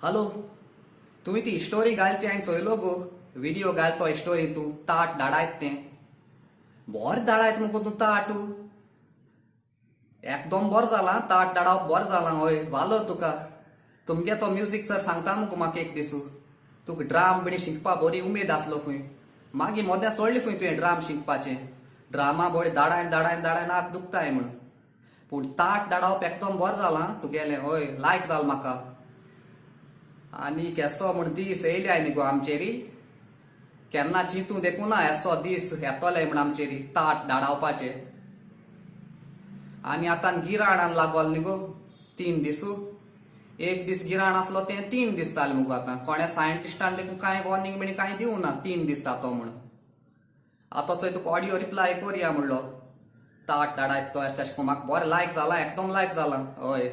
Hello, तुवें ती story घाल ती हांवें चोयलो गो. विडियो घाल तो स्टोरी, तूं ताट धाडायत तें. बरें धाडायत मुगो तूं ताट. एकदम बरें जालां, ताट धाडावप बरें जालां. हय, वालोर तुका. तुमगे तो म्युजीक सर सांगता मुगो म्हाका एक दिसू, तुका ड्राम बिणी शिकपा बरी उमेद आसलो खंय. मागीर मोद्या सोडली खंय तुवें ड्राम शिकपाचें. ड्रामा बरी धाडायन धाडायन धाडायन हात दुखताय म्हूण. पूण ताट धाडावप एकदम बरें जालां तुगेलें. हय, लायक जाल म्हाका. आनी केसो म्हूण दीस येयले न्ही गो आमचेरी, केन्ना चिंतू देखूं ना येसो दीस येतले म्हूण आमचेरी ताट धाडावपाचे. आनी आतां गिराणान लागोल न्ही गो 3 दिसू. एक दीस गिराण आसलो तें 3 दीस जाले मुगो. आतां कोणे सायंटिस्टान देखून कांय वॉर्निंग बिणी कांय दिवं ना 3 दीस जातो म्हूण. आतां चोय तुका ऑडियो रिप्लाय करया म्हणलो. ताट धाडायत तो तशें म्हाका बरें लायक जालां, एकदम लायक जालां. हय.